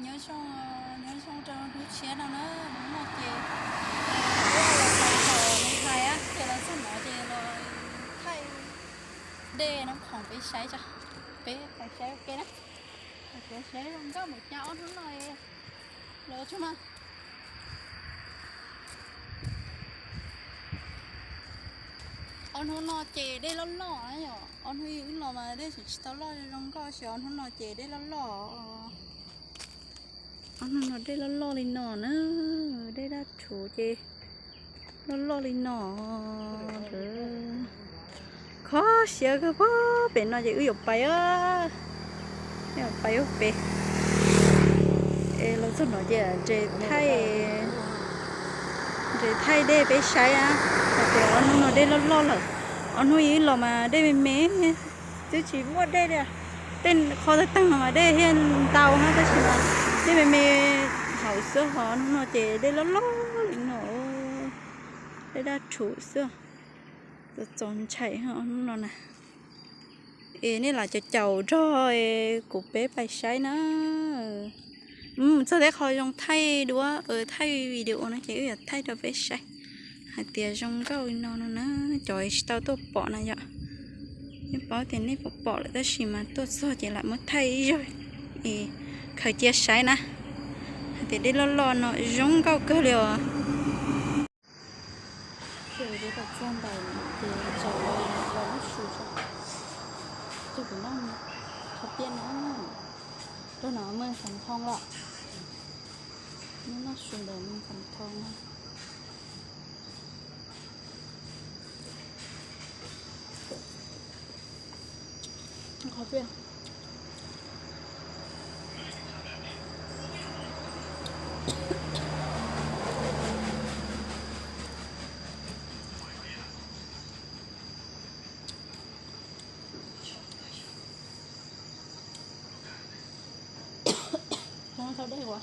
Nyob zoo, nyob zoo rau hnub tshiab no na, hnub no ces peb los tau hais ces los txog no ces los thaij dej Nab Khoom peb saib tso, peb pais saib ua ke na, peb saib zoo nkauj npaum cas ob hnub no los tso mas. Ob hnub no ces dej loj loj na yom, ob hnub ib los mas dej tseem tsis tau loj zoo nkauj, tab sis ob hnub no ces dej loj loj. Ob hnub no dej loj loj li no na, dej daj rhuv ces loj loj li no. Kho siab kawg, pem no ces wb yuav pais, yuav pais ua pem. Es los txog no ces nres thaij, nres thaij dej peb saib hais tias ob hnub no dej loj loj lawm. Ob hnub ib los mas dej me me, twb tsis muaj dej li. Tej qhov tag tag no mas dej thiaj ntau na, tab sis mas dej me me hauv xwb, ho hnub no ces dej loj loj li no, dej daj rhuv xwb. Txaus ntshai hnub no na. Es nej lam caum caum nrog kuv peb pais saib na. Mus txog tej qhov zoo thaij duab, thaij video no ces wb yuav thaij rau peb saib hais tias zoo nkauj li no no na. Cov tsis tau tuaj pom na yom, yeej paub tias nej pom pom lawm tab sis mas tuaj txog ces lam muab thaij ib zaug es khaws cia saib na, hais tias dej loj loj no zoo nkauj kawg li os. Ces peb tau txog ntawm ces tsaus los noj su tso, ces kuv noj qhov piaj na. Rau no mej xav thoo lawm, noj su ntawm mej xav thoo na. Qhov piaj. Thau dej ua.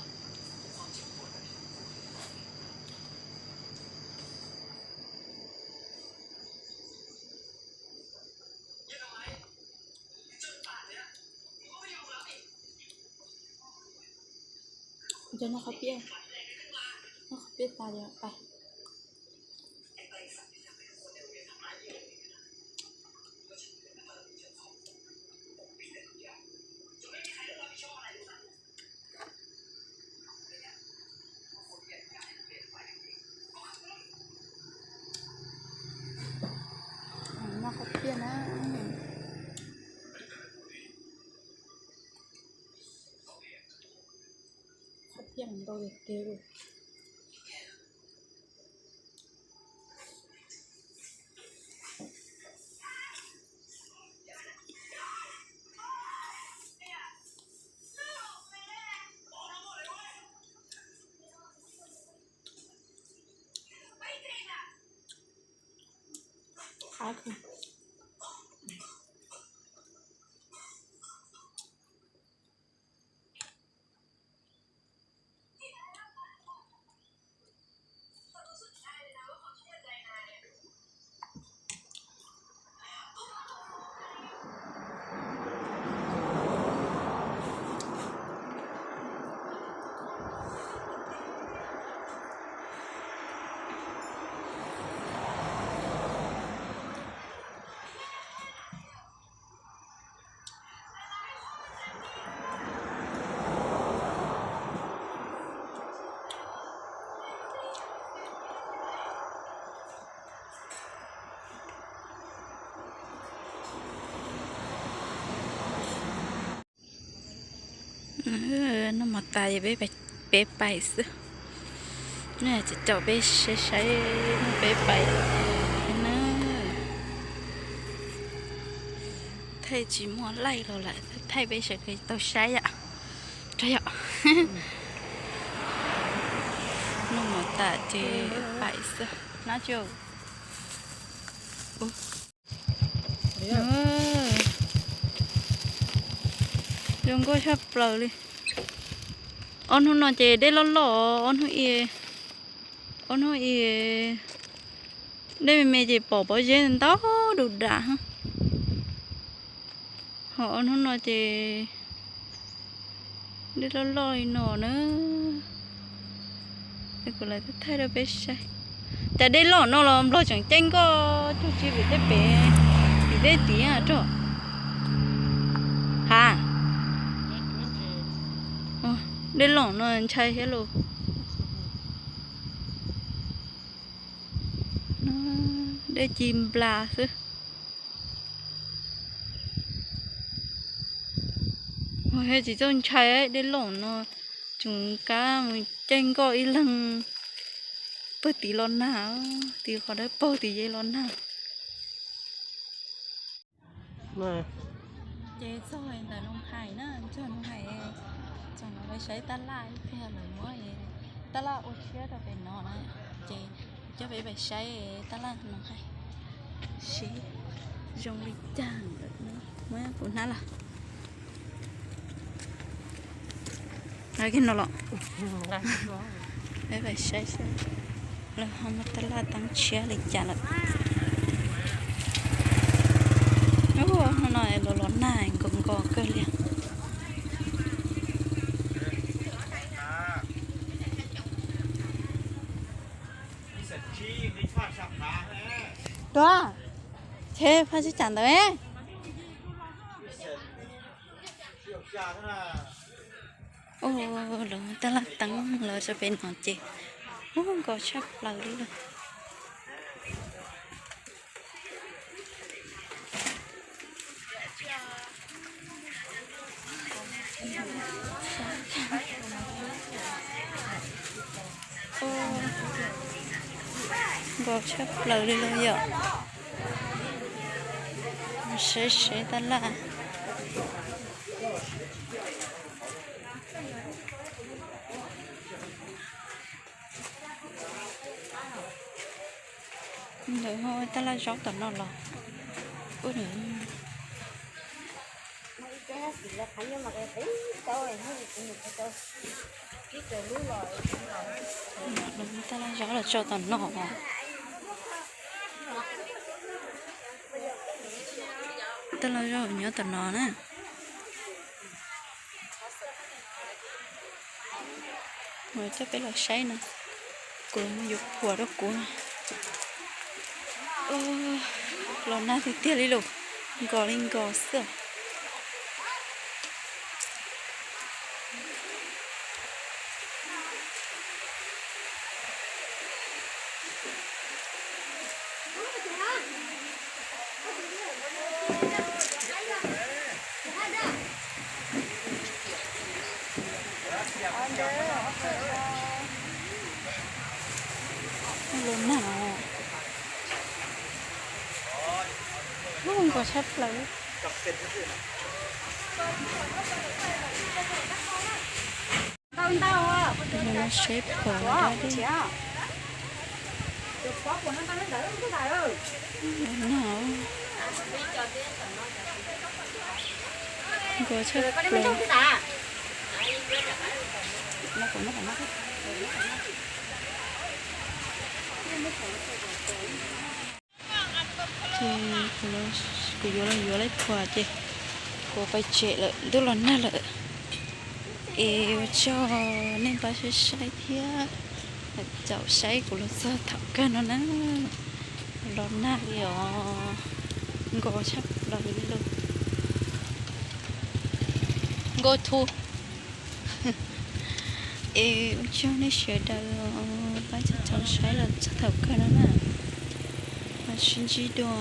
Noj qhov piaj, noj qhov piaj tas ces pais. Noj qhov piaj na. Qhov piaj ntau tiag tiag li. Noj mov tas ces peb pais xwb. Caum peb saib saib, peb pais na. Thaij tsis muaj laij los lawm, thaij peb sawv daws tau saib yom. Rau yom. Noj mov tas ces pais xwb na. Zoo nkauj tshaj plaws li. Ob hnub no ces dej loj loj, ob hnub i, ob hnub i dej me me ces pom pob zeb ntau dum dam. Ho ob hnub no ces Dej loj loj li no na. Kuv lam thaij rau peb saib. Cas dej loj no los nplog tseem caij nkoj cuag tsis vim tej pem, vim tej tid rog. Ha, dej loj no ntshai thiab lauj. Dej ci nplas xwb. Tsis txawj ntshai dej loj no, tseem kab mus caij nkoj ib leeg pawg tid los nag, tim qhov dawb paug tim yev los nag. Ces txog ntawm Looj Hais na, txog Looj Hais, txog no peb saib tab laj ib pliag lawm muab tab laj ua tshiab rau pem no na, ces coj peb pais saib tab laj Looj Hais seb zoo li cas lawm. Muab kuv hnab los. Kiag no los. Peb pais saib seb lawv ho muab tab laj teeb tshiab li cas lawm. Ub, no los nag nkos nkos kawg li. Tuaj, ces phaj tsib cam ntawd. Ub, lawv tab laj teeb los rau pem no ces ub, nkos tshaj plaws li lawm. Nkos tshaj plaws li los yom. Seb seb tab laj. Ntawd ho tab laj zaub tom no los. Tab laj zaub los tso tom no. Tab laj zaub nyob tom no na. Coj peb los saib no, kuv yuav phuam rau kuv. Los nag tiag tiag li lawm, nkos li nkos xwb. Los nag, nkos tshaj plaws. Los seb pom dab. Nkos tshaj plaws. Ces kuv yuav los yuav lawv phuam ces kuv pais tsem lawm, ntuj los nag lawm. Es ua tsaug nej pab saib saib thiab, caum saib kuv los txog thaum kawg no na. Los nag li os, nkos tshaj plaws li lawm. Nkos thu. Es ua tsaug nej sawv daws pab caum saib los txog thaum kawg no na. Los sib ntsib dua.